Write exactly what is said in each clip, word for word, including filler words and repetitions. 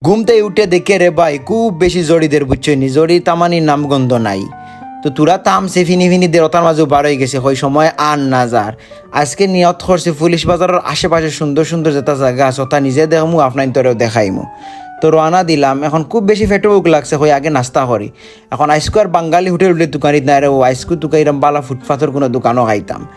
ঘুমতে উঠে দেখে রে ভাই, খুব বেশি জড়িদের, বুঝছো নি? জড়ি তামানি নামগন্ধ নাই। তো তুরা তামছে ফিনি ফিনি দের, ওটার মাঝে বার হয়ে গেছে, ওই সময় আর না যার। আজকে নিয়ত করছি পুলিশ বাজারের আশেপাশে সুন্দর সুন্দর যেটা জায়গা আছে, ওটা নিজে দেখমু, আপনাইনতরেও দেখাইমু। তো রওনা দিলাম। এখন খুব বেশি পেটো ভুক লাগছে, ওই আগে নাস্তা করি। এখন আইজকু আর বাঙালি হোটেল উঠলে দোকানিত নাই রে, ও আইজকু তুকাইরাম বালা ফুটপাথর কোনো দোকানও খাইতাম।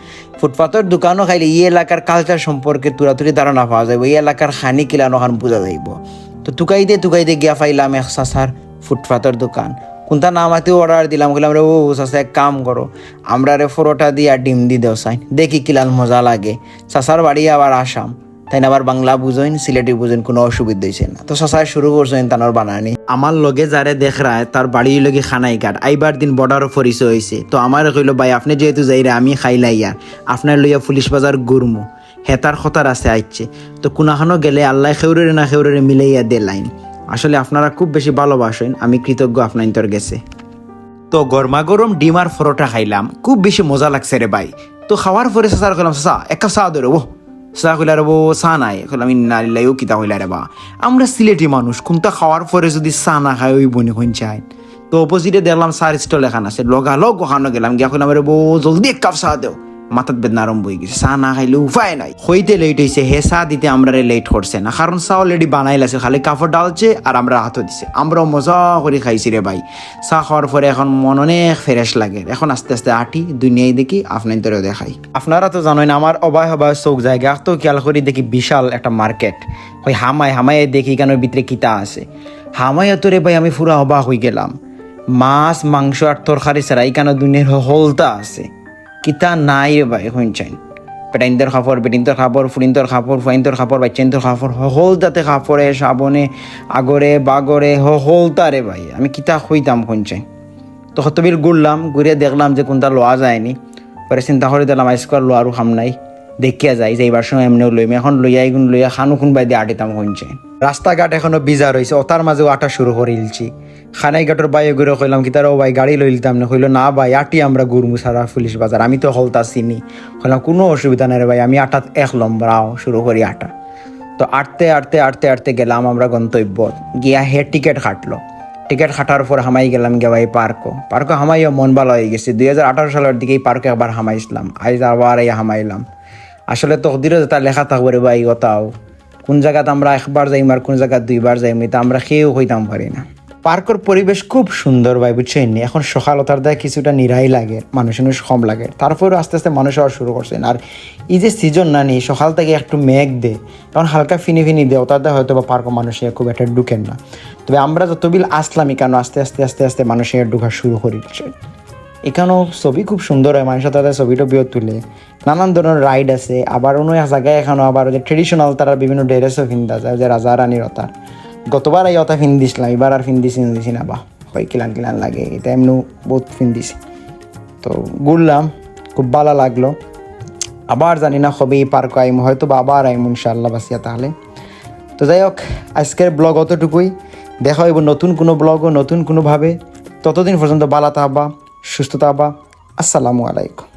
ফুটপাথর দোকানও খাইলে এই এলাকার কালচার সম্পর্কে তুরাতুরি ধারণা পাওয়া যাইব, এই এলাকার খানি কিলানো খান বোঝা যাইব। তো তুকাইতে তুকাইতে গিয়া পাইলাম এক চাচার ফুটপাথর দোকান। কোনটা নাম আতে অর্ডার দিলাম, কইলাম, "রে ও চাচা, এক কাম করো, আমরা রে পরোটা দি আর ডিম দি দেও চাই, দেখি কিলান মজা লাগে।" চাচার বাড়ি আবার আসাম, তাইন আবার বাংলা বুঝইন, সিলেটি বুঝইন, কোনো অসুবিধা হইছে না। তো চাচায় শুরু করছইন তানর বানানি। আমার লগে যারে দেখরায়, তার বাড়ি লগে খানাইঘাট, আইবার দিন বর্ডারও পরিচয় হইছে। তো আমারে কইলো, "ভাই, আপনি যেহেতু যাইরা, আমি খাইলাইয়া আপনার লইয়া পুলিশ বাজার ঘুরমু।" হেতার কথার আছে আইচ্ছে। তো কুনাখানো গেলে আল্লাহ খেউরেরে না খেউরেরে মিলাইয়া দে লাইন। আসলে আপনারা খুব বেশি ভালোবাসেন, আমি কৃতজ্ঞ আপনাইনতর গেছে। তো গরমা গরম ডিম আর পরোটা খাইলাম, খুব বেশি মজা লাগছে রে ভাই। তো খাওয়ার পরে চাচার কইলাম, "চাচা, এক কাপ চা দে রে বো।" চাচা কইলা, "রে বো, চা নাই।" কইলাম, "ইন্না লিল্লাহি, ও কিতা কইলা রে বা? আমরা সিলেটি মানুষ, কোনটা খাওয়ার পরে যদি চা না খাই, ওই বনি কোন চাই?" তো অপোজিটে দেখলাম চার স্টল এখান আছে, লগালগ ওখানো গেলাম, গিয়া কইলাম, "রে বো, জলদি এক কাপ চা দেও।" মাথাত বেদনা আরম্ভ হয়ে গেছে, চা না খাইলে উপায় নাই। হইতে লেট হইছে, হে চা দিতে আমরারে লেট করছে না, কারণ চা অলরেডি বানাইল আছে, খালি কাপড় ডালছে আর আমরা হাতও দিছে। আমরাও মজা করি খাইছি রে ভাই। চা খাওয়ার পরে এখন মন অনেক ফ্রেশ লাগে। এখন আস্তে আস্তে আটি, দুনিয়ায় দেখি, আপনাইনতরেও দেখাই। আপনারা তো জানেন আমার অবায় হবায় চোখ জায়গা, তো খেয়াল করি দেখি বিশাল একটা মার্কেট। ওই হামাই হামাই দেখি কেন ভিতরে কিতা আছে। হামাই তো রে ভাই আমি পুরা অবাক হয়ে গেলাম। মাছ, মাংস আর তরকারি ছাড়া এখানে দুনিয়ার হকলতা আছে। কিতা নাই রে ভাই, এখন চাইন। বেটাইন্তর কাপড়, বেটিন্তর কাপড়, ফুড়িন্তর কাপড়, ফুয়াইন্তর কাপড়, বাচ্চাইন্তর কাপড়, হকলতাতে কাপড়ে, সাবনে, আগরে, বাগরে, হকলতা রে ভাই। আমি কিতা কইতাম, কোন চাইন। তো কতবিল ঘুরলাম, ঘুরে দেখলাম যে কোনটা লওয়া যায়নি। পরে চিন্তা করি দিলাম, আইজকু আর লওয়ারও কাম নাই, দেখিয়া যাই, যাইবার সময় এমনিও লইম। এখন লইয়া এগুন লইয়া খানো কোন বাইদে আটিতাম, কোন চাইন। রাস্তাঘাট এখনো ভিজা রইছে, ওটার মাঝেও আটা শুরু করিলছি। খানাইঘাটর ভাই ওগুরে কইলাম, "কিতা রে ও ভাই, গাড়ি লইলিতাম নে?" কইলো, "না ভাই, আটি আমরা ঘুরমু সারা পুলিশ বাজার, আমি তো হকলতা চিনি।" কইলাম, "কোনো অসুবিধা নাই রে ভাই, আমি আটাত এক নম্বর, আও শুরু করি আটা।" তো আটতে আটতে আটতে আটতে গেলাম আমরা গন্তব্য। গিয়া হে টিকিট কাটলো। টিকিট কাটার পর হামাই গেলাম গিয়া ভাই পার্কও। পার্কও হামাইও মন ভালা হয়ে গেছে। দুই হাজার আঠারো সালের দিকে এই পার্কও একবার হামাইছিলাম, আইজ আবার এই হামাইলাম। আসলে তকদিরও যেটা লেখা থাকবো রে ভাই, ওটাও কোন জাগাত আমরা একবার যাইমু আর কোন জাগাত দুইবার যাইমু, এটা আমরা কেউ কইতাম পারি না। পার্কর পরিবেশ খুব সুন্দর ভাই, বুঝছইন নি? এখন সকাল, ওটার দায় কিছুটা নিরাই লাগে, মানুষ মানুষ কম লাগে, তারপরে আস্তে আস্তে মানুষ আওয়া শুরু করছে। আর এই যে সিজন না নি, সকাল থেকে একটু মেঘ দে, এখন হালকা ফিনি ফিনি দে, ওটার দায় হয়তো বা পার্কও মানুষ খুব একটা ঢুকেন না। তবে আমরা যত বিল আসলাম এখানে, আস্তে আস্তে আস্তে আস্তে মানুষ ঢুকা শুরু করেছে। এখানেও ছবি খুব সুন্দর হয়, মানুষ তাদের ছবি টবিও তুলে। নানান ধরনের রাইড আছে। আবার অন্য এক জায়গায় এখানো আবার ওই যে ট্রেডিশনাল তারা বিভিন্ন ড্রেসও ফিন্দা যায়, যে রাজা রানীর ওটা। গতবার এই ওটা ফিন্দিছিলাম, এবার আর ফিন্দিছি ফিন্দিছি না বা, হয় কিলান কিলান লাগে, এটা এমনি বহুত ফিন্দিছি। তো ঘুরলাম, খুব ভালো লাগলো। আবার জানি না কবে এই পার্ক আইমু, হয়তো বা আবার আইমু ইনশাআল্লাহ বাসিয়া তাহলে। তো যাই হোক, আজকের ব্লগ অতটুকুই। দেখা হইব নতুন কোনো ব্লগও, নতুন কোনোভাবে। ততদিন পর্যন্ত ভালো থাকবা, সুস্থ থাকবা। আসসালামু আলাইকুম।